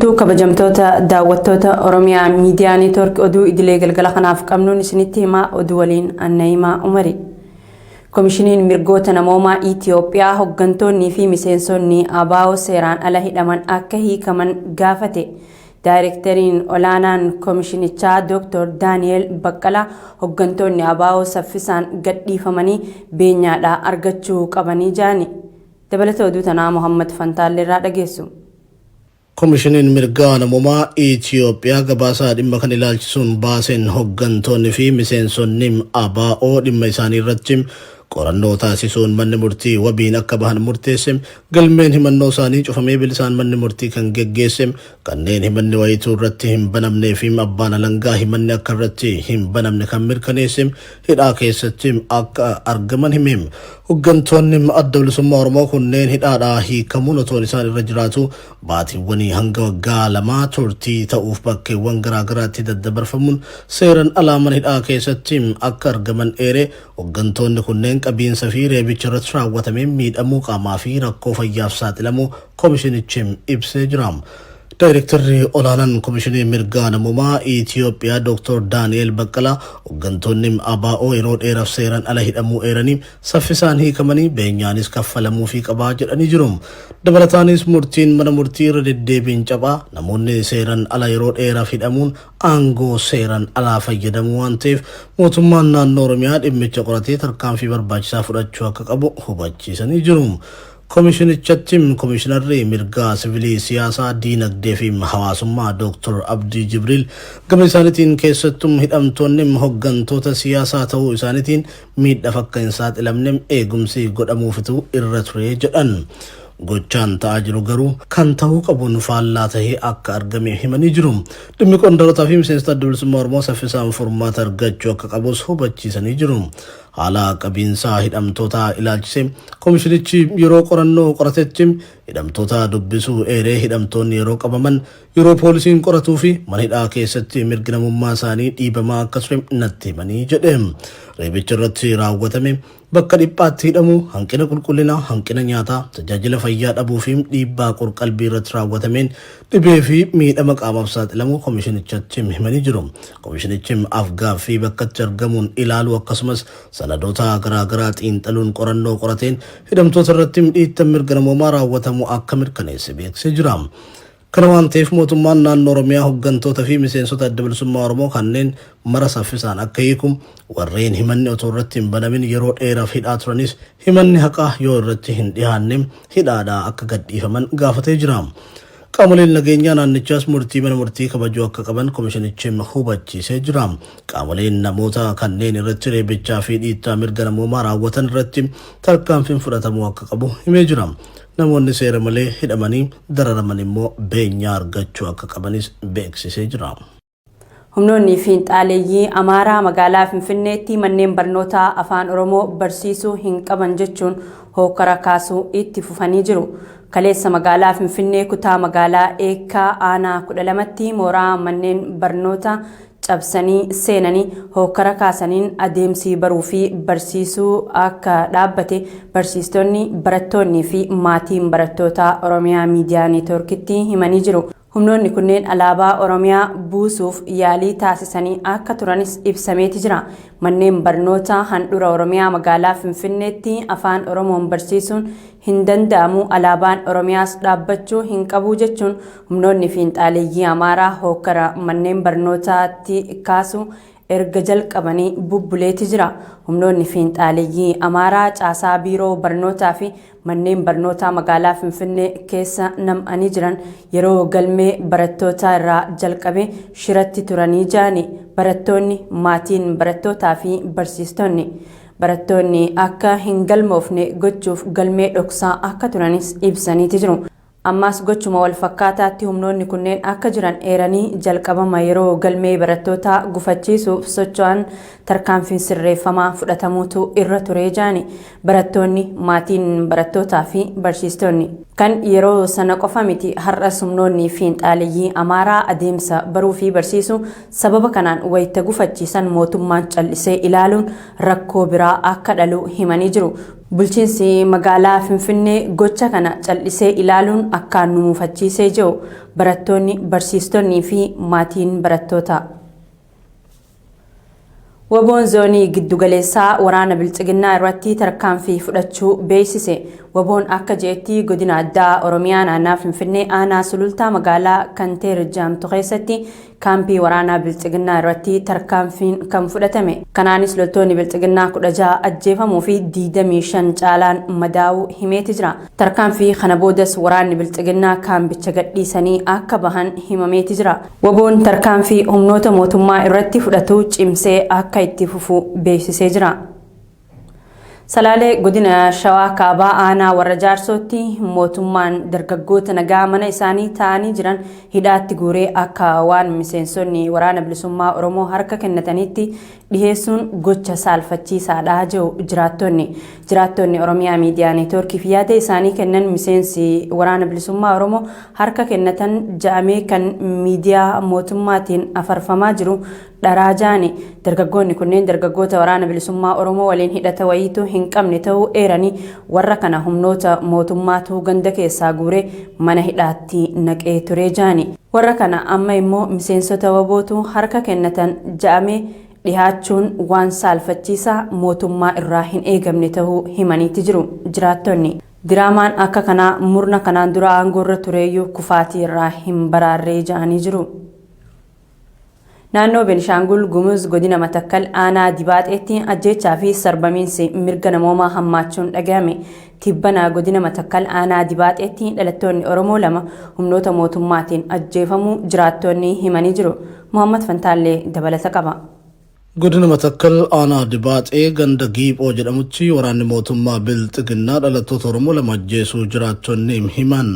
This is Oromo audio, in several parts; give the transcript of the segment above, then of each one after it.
Jirtu kabajamtoota daawwattoota Oromiyaa Miidiyaa Neetwoork, oduu idilee galgala kanaaf qabnuun isinitti himaa, oduu waliin Annayimaa Umari. Komishiniin mirgoota namoomaa Itiyoophiyaa hooggantoonnii fi miseensonni ABO seeraan ala hidhaman akka hiikaman gaafate. Daayireekteriin olaanaan komishinichaa Dr. Daani'el Baqqalaa hooggantoonni ABO saffisaan gadhiifamanii beenyaadhaa argachuu qabanii jaani. Dabalata oduu tanaa Muhammad Fantaallee irraa dhageessu. Komishiniin mirgaa namoomaa Itiyoophiyaa gabaasaa dhimma kan ilaalchisuun baaseen hooggantoonni fi miseensonni ABO dhimma isaanii irratti qorannoo taasisuun manni murtii wabiin akka bahan murteesse. Galmeen himannoo isaanii cufamee bilisaan manni murtii kan geggeesse, kanneen himanni wayituu irratti hin banamnee fi abbaan alangaa himanni akka irratti hin banamne kan mirkaneesse hidhaa keessatti akka argaman hime. Hooggantoonni Adda Bilisummaa Oromoo kunneen hidhaadhaa hiikamuun otoo isaan irra jiraatu baatiiwwanii hanga waggaa 2 turtii ta'uuf bakkeewwan garaagaraatti daddabarfamuun seeran alaa mana hidhaa keessatti akka argaman eere. Hooggantoonni kunneen qabiinsa fi reebicha irratti raawwatameen miidhamuu qaamaa fi rakkoo fayyaaf saaxilamuu komishinichi ibsee jira. Daayirektarri olaanaan Komishinii Mirgaa Namoomaa Itiyoophiyaa Dr. Daani'el Baqqalaa hooggantoonni ABO yeroo dheeraaf seeraan ala hidhamuu eeranii saffisaan hiikamanii beenyaanis kaffalamuufii qabaa jedhanii jiru. Dabalataanis murtiin mana murtii irra deddeebiin cabaa, namoonni seeraan ala yeroo dheeraaf hidhamuun aangoo seeraan alaa fayyadamuu waan ta'eef mootummaan naannoo Oromiyaa dhimmicha qoratee tarkaanfii barbaachisaa fudhachuu akka qabu hubachiisanii jiru. Komishinichatti komishinarri mirgaa sivilii, siyaasaa, diinagdee fi hawaasummaa Dr. Abdii Jibriil gama isaaniitiin keessattuu hidhamtoonni hooggantoota siyaasaa ta'uu isaaniitiin miidhaaf akka hin saaxilamne eegumsi godhamuufitu irra ture jedhan. Gochaan ta'aa jiru garuu kan ta'uu qabuun faallaa tahee akka argame himanii jiru. Dhimmi qondaalotaa fi miseensota Adda Bilisummaa Oromoo saffisaan furmaata argachuu akka qabus hubachiisanii jiru. Haala qabiinsaa hidhamtootaa ilaalchisee komishinichi yeroo qorannoo qoratetti hidhamtoota dubbisuu eeree, hidhamtoonni yeroo qabaman, yeroo poolisiin qoratuu fi mana hidhaa keessatti mirgi namummaa isaanii dhiibamaa akka ture natti himanii jedhe. Reebicha irratti raawwatame, bakka dhiphaatti hidhamuu, hanqina qulqullinaa, hanqina nyaataa, tajaajila fayyaa dhabuu fi dhiibbaa qorqalbii irratti raawwatameen dhibee fi miidhama qaamaaf saaxilamuu komishinichatti himanii jiru. Komishinichi afgaaffii bakkatti argamuun ilaaluu akkasumas sanadoota garaagaraa xiinxaluun qorannoo qorateen hidhamtoota irratti dhiittan mirga namoomaa raawwatamuu akka mirkaneesse beeksisee jira. Kana waan ta'eef mootummaan naannoo Oromiyaa hooggantoota fi miseensota Adda Bilisummaa Oromoo kanneen mara saffisaan akka hiiku, warreen himanni otoo irratti hin banamin yeroo dheeraaf hidhaa turanis himanni haqaa yoo irratti hin dhiyaanne hidhaadhaa akka gadhiifaman gaafatee jira. Qaamoleen nageenyaa naannichaas murtii mana murtii kabajuu akka qaban komishinichi hubachiisee jira. Qaamoleen namoota kanneen irratti reebichaa fi dhiittaa mirga namoomaa raawwatan irratti tarkaanfiin fudhatamuu akka qabu himee jira. Namoonni seera malee hidhamanii dararaman immoo beenyaa argachuu akka qabanis beeksisee jira. Humnoonni fiinxaaleeyyii Amaaraa magaalaa Finfinneetti manneen barnootaa afaan Oromoo barsiisuu hin qaban jechuun hokkara kaasuu itti fufanii jiru. Kaleessa magaalaa Finfinnee kutaa magaalaa Eekkaa aanaa 12tti mooraa manneen barnootaa cabsanii seenanii hokkara kaasaniin adeemsi baruu fi barsiisuu akka dhaabbate barsiistonni, barattoonnii fi maatiin barattootaa Oromiyaa Miidiyaa Neetwoorkitti himanii jiru. Humnoonni kunneen alaabaa Oromiyaa buusuuf yaalii taasisanii akka turanis ibsameeti jira. Manneen barnootaa handhuura Oromiyaa magaalaa Finfinneetti afaan Oromoon barsiisuun hin danda'amu, alaabaan Oromiyaas dhaabbachuu hin qabu jechuun humnoonni fiinxaaleeyyii Amaaraa hokkara manneen barnootaatti kaasu erga jalqabanii bubbuleeti jira. Humnoonni fiinxaaleeyyii Amaaraa caasaa biiroo barnootaa fi manneen barnootaa magaalaa Finfinnee keessa nam'anii jiran yeroo galmee barattootaa irraa jalqabee shiratti turanii jaani barattoonni, maatiin barattootaa fi barsiistonni. Barattoonni akka hin galmoofne gochuuf galmee dhoksaa akka turanis ibsaniiti jiru. Ammas gochuma wal fakkaataatti humnoonni kunneen akka jiran eeranii, jalqabama yeroo galmee barattootaa gufachiisuuf socho'an tarkaanfiin sirreeffamaa fudhatamuutu irra turee jaani barattoonni, maatiin barattootaa fi barsiistonni. Kan yeroo sana qofa miti, har'as humnoonni fiinxaaleeyyii Amaaraa adeemsa baruu fi barsiisuu sababa kanaan wayita gufachiisan mootummaan callisee ilaaluun rakkoo biraa akka dhalu himanii jiru. Bulchiinsi magaalaa Finfinnee gocha kana cal'isee ilaaluun akkaan nu muufachiisee jiru barattoonni, barsiistonnii fi maatiin barattoota. Waboon zoonii giddugaleessaa waraana bilxiginnaa irratti tarkaanfii fudhachuu beeksise. Waboon akka jeetti godina addaa Oromiyaa naannaa Finfinnee aanaa Sulultaa magaalaa Kanteer Jaamtu keessatti kaampii waraanaa bilxiginnaa irratti tarkaanfiin kan fudhatame. Kanaanis loltoonni bilxiginnaa 16 ajjeefamuu fi 25 caalaan madaa'uu himeeti jira. Tarkaanfii kana boodas waraanni bilxiginnaa kaambicha gadhiisanii akka bahan himameeti jira. Waboon tarkaanfii humnoota mootummaa irratti fudhatu cimsee akka itti fufu beeksisee jira. Salaalee godina Shawaa Kaabaa aanaa warra Jaarsootti mootummaan dargaggoota nagaa mana isaanii taa'anii jiran hidhaatti guuree akka waan miseensonni waraana bilisummaa Oromoo harka kennatanitti dhiheessuun gocha saalfachiisaadha jedhu jiraattonni. Jiraattonni Oromiyaa Miidiyaa Neetwoorkiif yaada isaanii kennan miseensi waraana bilisummaa Oromoo harka kennatan ja'amee kan miidiyaa mootummaatiin afarfamaa jiru dharaa jaani. Dargaggoonni kunneen dargaggoota waraana bilisummaa Oromoo waliin hidhata wayiitu hin qabne ta'uu eeranii warra kana humnoota mootummaatu ganda keessaa guuree mana hidhaatti naqee ture jaani. Warra kana amma immoo miseensota wabootu harka kennatan ja'amee dhihaachuun waan saalfachiisaa mootummaa irraa hin eegamne ta'uu himaniiti jiru jiraattonni. Diraamaan akka kanaa murna kanaan dura aangoorra tureeyyuu kufaatii irraa hin baraarree ja'anii jiru. Naannoo Benishaangul Gumuz godina Matakkal aanaa Dibaaxeetti ajjeechaa fi sarbamiinsi mirga namoomaa hammaachuun dhagahame. Tibbana godina Matakkal aanaa Dibaaxeetti dhalattoonni Oromoo lama humnoota mootummaatiin ajjeefamuu jiraattonni himanii jiru. Muhammad Fantaallee dabalata qaba. Godina Matakkal aanaa Dibaaxee ganda Giiphoo jedhamutti waraanni mootummaa Bilxiginnaa dhalattoota Oromoo lama ajjeesuu jiraattonni himan.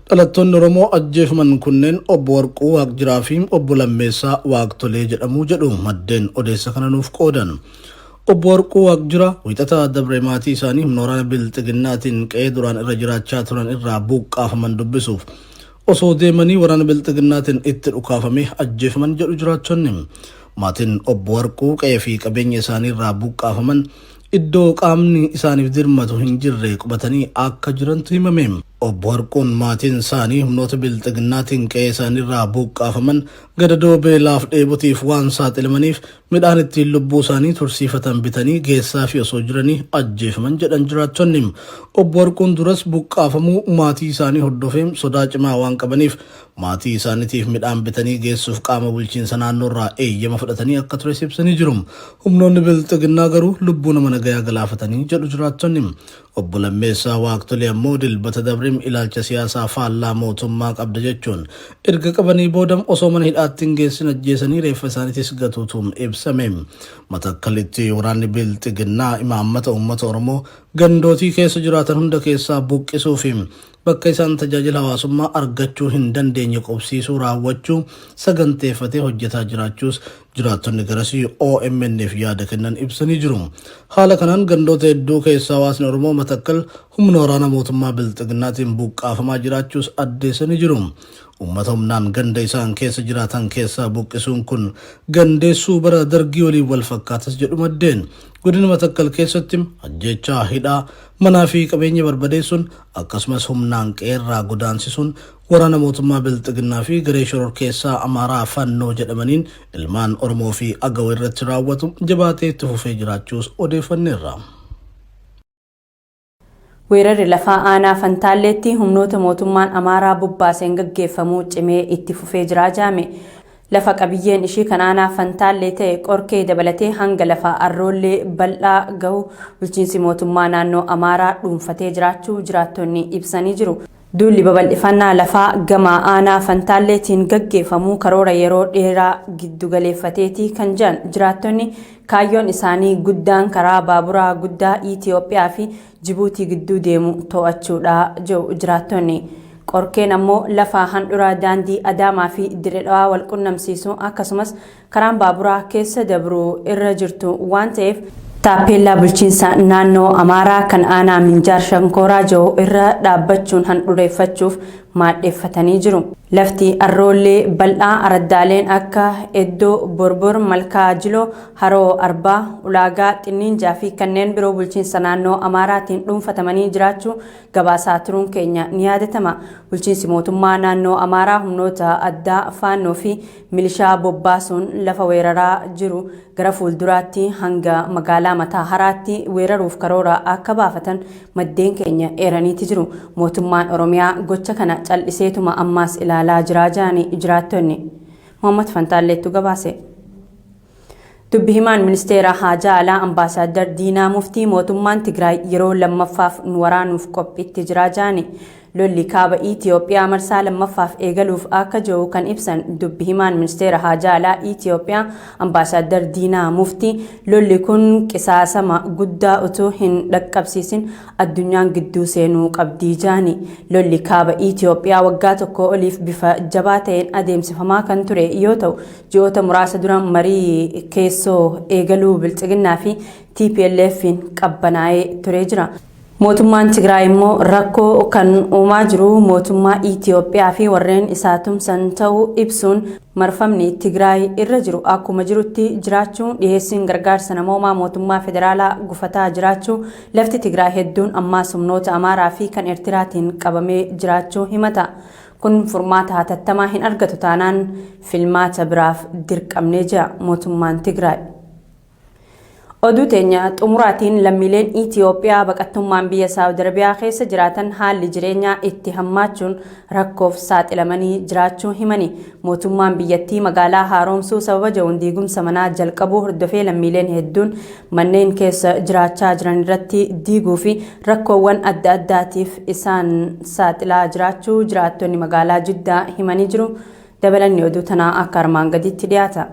Dhalattoonni Oromoo ajjeefaman kunneen obbo Warquu Waaqjiraa fi obbo Lammeessaa Waaqtolee jedhamuu jedhu maddeen odeessa kana nuuf qoodan. Obbo Warquu Waaqjiraa wiixata dabre maatii isaanii humna waraana Bilxiginnaatiin qe'ee duraan irra jiraachaa turan irraa buqqaafaman dubbisuuf osoo deemanii waraana Bilxiginnaatiin itti dhukaafamee ajjeefaman jedhu jiraattonni. Maatiin obbo Warquu qe'ee fi qabeenya isaanii irraa buqqaafaman iddoo qaamni isaaniif dirmatu hin jirre qubatanii akka jirantu himame. Obbo Warquun maatiin isaanii humnoota Bilxiginnaatiin qe'ee isaanii irraa buqqaafaman gadadoo beelaaf dheebotiif waan saaxilamaniif midhaan ittiin lubbuu isaanii tursiifatan bitanii geessaa fi osoo jiranii ajjeefaman jedhan jiraattonni. Obbo Warquun duras buqqaafamuu maatii isaanii hordofee sodaa cimaa waan qabaniif maatii isaaniitiif midhaan bitanii geessuuf qaama bulchiinsa naannoorraa eeyyama fudhatanii akka ture ibsanii jiru. Humnoonni Bilxiginnaa garuu lubbuu nama nagayaa galaafatanii jedhu jiraattonni. Obbo Lammeessaa Waaqtolee ammoo dilbata dabrim ilaalcha siyaasaa faallaa mootummaa qabda jechuun erga qabanii booda osoo mana hidhaatti hin geessin ajjeesanii reeffa isaaniitis gatuutu ibsame. Matakkalitti waraanni Bilxiginnaa imaammata uummata Oromoo gandootii keessa jiraatan hunda keessaa buqqisuu fi bakka isaan tajaajila hawaasummaa argachuu hin dandeenye qubsiisuu raawwachuu saganteeffatee hojjetaa jiraachuus jiraattonni garasii OMN'f yaada kennan ibsanii jiru. Haala kanaan gandoota hedduu keessa hawaasni Oromoo Matakkal humna waraana mootummaa Bilxiginnaatiin buqqaafamaa jiraachuus addeessanii jiru. Uummata humnaan ganda isaan keessa jiraatan keessaa buqqisuun kun gandeessuu bara dargii waliin wal fakkaatas jedhu maddeen. Godina Matakkal keessatti ajjeechaa hidhaa manaa fi qabeenya barbadeessuun akkasumas humnaan qeerraa godaansisuun waraana mootummaa Bilxiginnaa fi garee shororkeessaa Amaaraa Fannoo jedhamaniin ilmaan Oromoo fi Agaw irratti raawwatu jabaatee itti fufee jiraachuus odeeffanneerra. Weerarri lafaa aanaa Fantaalleetti humnoota mootummaan Amaaraa bobbaaseen gaggeeffamuu cimee itti fufee jira jaame. Lafa qabiyyeen ishii kan aanaa Fantaallee ta'e qorkee dabalatee hanga lafa arroollee bal'aa gahu bulchiinsi mootummaa naannoo Amaaraa dhuunfatee jiraachuu jiraattonni ibsanii jiru. Duulli babal'ifannaa lafaa gama aanaa Fantaalleetiin gaggeeffamu karoora yeroo dheeraa giddugaleeffateeti kan jedhan jiraattonni kaayyoon isaanii guddaan karaa baaburaa guddaa Itiyoophiyaa fi Jibuutii gidduu deemu to'achuudha jedhu jiraattonni. Qorkeen ammoo lafa handhuraa daandii Adaamaa fi Dirree Dhawaa wal qunnamsiisu akkasumas karaan baaburaa keessa dabru irra jirtu waan ta'eef taappeellaa bulchiinsa naannoo Amaaraa kan aanaa Minjaar Shankooraa jiru irra dhaabbachuun handhureeffachuuf maadheeffatanii jiru. Lafti Arroollee bal'aa araddaaleen akka Eddoo Borbor, Malkaa Jiloo, Haroo Arbaa, Ulaagaa Xinniinjaa fi kanneen biroo bulchiinsa naannoo Amaaraatiin dhuunfatamanii jiraachuu gabaasaa turuun keenya ni yaadatama. Bulchiinsi mootummaa naannoo Amaaraa humnoota addaa Faannoo fi milishaa bobbaasuun lafa weeraraa jiru gara fuulduraatti hanga magaalaa Mataa Haraatti weeraruuf karoora akka baafatan maddeen keenya eeraniiti jiru. Mootummaan Oromiyaa gocha kana cal'iseetuma ammaas ilaalaa jiraa jedhani jiraattonni. Mohammad Fantaalleettu gabaase. Dubbi himaan ministeera haajaa alaa Ambaasaaddar Diinaa Muftii mootummaan Tigraay yeroo lammaffaaf nu waraanuuf qophiitti jiraa jedhani. Lolli kaaba Itiyoophiyaa marsaa lammaffaaf eegaluuf akka jiru kan ibsan dubbi himaan ministeera haajaa alaa Itiyoophiyaa Ambaasaaddar Diinaa Muftii lolli kun qisaasama guddaa utuu hin dhaqqabsiisin addunyaan gidduu seenuu qabdii jedhani. Lolli kaaba Itiyoophiyaa waggaa tokko oliif bifa jabaa ta'een adeemsifamaa kan ture yoo ta'u ji'oota muraasa dura marii keessoo eegaluu Bilxiginnaa fi TPLF'n qabbanaa'ee turee jira. Mootummaan Tigraay immoo rakkoo kan uumaa jiru mootummaa Itiyoophiyaa fi warreen isaa tumsan ta'uu ibsuun marfamni Tigraay irra jiru akkuma jirutti jiraachuu dhiyeessiin gargaarsa namoomaa mootummaa federaalaa gufataa jiraachuu lafti Tigraay hedduun ammaas humnoota Amaaraa fi kan Eertiraatiin qabamee jiraachuu himata. Kun furmaata hatattamaa hin argatu taanaan filmaata biraaf dirqamnee jira mootummaan Tigraay. Oduu teenya xumuraatiin lammiileen Itiyoophiyaa baqattummaan biyya Saawud Arabiyaa keessa jiraatan haalli jireenyaa itti hammaachuun rakkoof saaxilamanii jiraachuu himani. Mootummaan biyyattii magaalaa haaromsuu sababa jedhuun diigumsa manaa jalqabuu hordofee lammiileen hedduun manneen keessa jiraachaa jiran irratti diiguu fi rakkoowwan adda addaatiif isaan saaxilaa jiraachuu jiraattonni magaalaa Jiddaa himanii jiru. Dabalanni oduu tanaa akka armaan gaditti dhiyaata.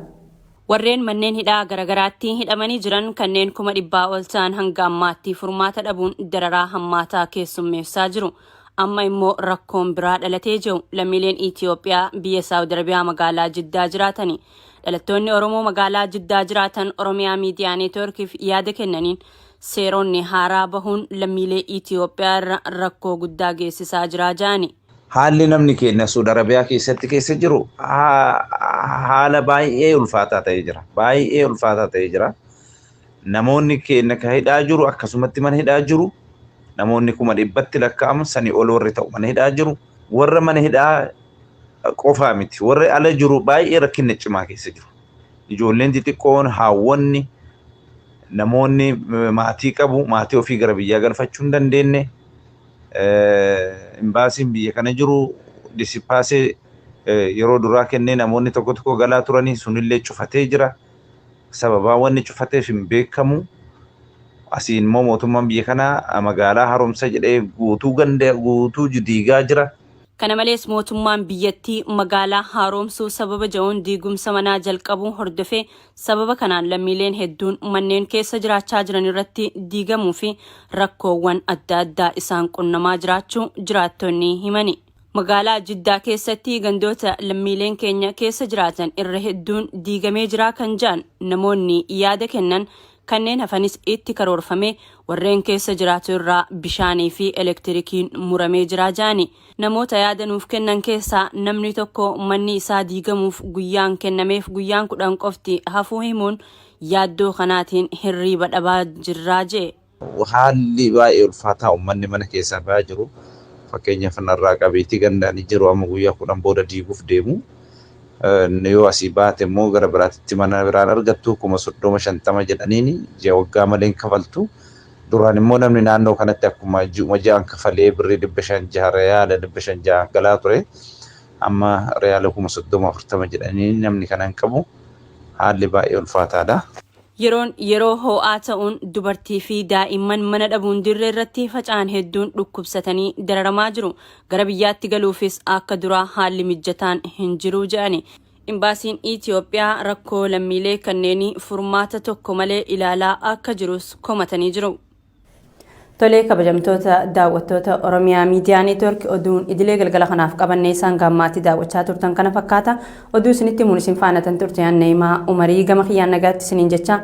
Warreen manneen hidhaa garagaraatti hidhamanii jiran kanneen 400,000 ol ta'an hanga ammaatti furmaata dhabuun dararaa hammaataa keessummeessaa jiru. Amma immoo rakkoon biraa dhalatee jiru lammiileen Itiyoophiyaa biyya Saawud Arabiyaa magaalaa Jiddaa jiraatani. Dhalattoonni Oromoo magaalaa Jiddaa jiraatan Oromiyaa Miidiyaa Neetwoorkiif yaada kennaniin seeronni haaraa bahuun lammiilee Itiyoophiyaa irra rakkoo guddaa geessisaa jira jedhani. Haalli namni keenya Saudi Arabiyaa keessatti keessa jiru haala baay'ee ulfaataa ta'ee jira. Baay'ee ulfaataa ta'ee jira. Namoonni keenya kan hidhaa jiru akkasumatti mana hidhaa jiru. Namoonni 400,000tti lakkaa'aman sanii ol warri ta'u mana hidhaa jiru. Warra mana hidhaa qofaa miti. Warri ala jiru baay'ee rakkinna cimaa keessa jiru. Ijoolleen xixiqqoon haawwanni namoonni maatii qabu maatii ofii gara biyyaa galfachuu hin dandeenye. Imbaasiin biyya kana jiru disipaasee yeroo duraa kennee namoonni tokko tokko galaa turanii sunillee cufatee jira. Sababaa wanni cufateef hin beekamu. Asiin immoo mootummaan biyya kanaa magaalaa haaromsa jedhee guutuu ganda guutuu diigaa jira. Kana malees mootummaan biyyattii magaalaa haaromsuu sababa jedhuun diigumsa manaa jalqabuu hordofee sababa kanaan lammiileen hedduun manneen keessa jiraachaa jiran irratti diigamuu fi rakkoowwan adda addaa isaan qunnamaa jiraachuu jiraattonni himani. Magaalaa Jiddaa keessatti gandoota lammiileen keenya keessa jiraatan irra hedduun diigamee jira kan jedhan namoonni yaada kennan kanneen hafanis itti karoorfame warreen keessa jiraatu irraa bishaanii fi elektirikiin muramee jira jedhani. Namoota yaada nuuf kennan keessaa namni tokko manni isaa diigamuuf guyyaan kennameef guyyaan 10 qofti hafuu himuun yaaddoo kanaatiin hirriiba dhabaa jirraa jee. Haalli baay'ee ulfaataa uummanni mana keessaa ba'aa jiru. Fakkeenyaaf narraa qabeetii gandaan jiru amma guyyaa 10 booda diiguuf deemu. Yoo asii baate immoo gara biraatitti mana biraan argattu 30,000-50,000 jedhaniini ji'a waggaa malee hin kafaltu. Duraan immoo namni naannoo kanatti akkuma ji'uma ji'aan kafalee birrii 500 reyaala 500 galaa ture. Amma reyaala 30,000-40,000 jedhanii namni kana hin qabu. Haalli baay'ee ulfaataadha. Yeroon yeroo ho'aa ta'uun dubartii fi daa'imman mana dhabuun dirree irratti faca'an hedduun dhukkubsatanii dararamaa jiru. Gara biyyaatti galuufis akka duraa haalli mijataan hin jiru jedhani. Imbaasiin Itiyoophiyaa rakkoo lammiilee kanneenii furmaata tokko malee ilaalaa akka jirus komatanii jiru. Tolee kabajamtoota daawwattoota Oromiyaa Miidiyaa Neetwoork oduun idilee galgala kanaaf qabannee isaan gammaatti daawwachaa turtan kana fakkaata. Oduu isinitti himuun isin faana tan turte Anneemaa Umarii gama kiyyaan nagaatti isiniin jecha.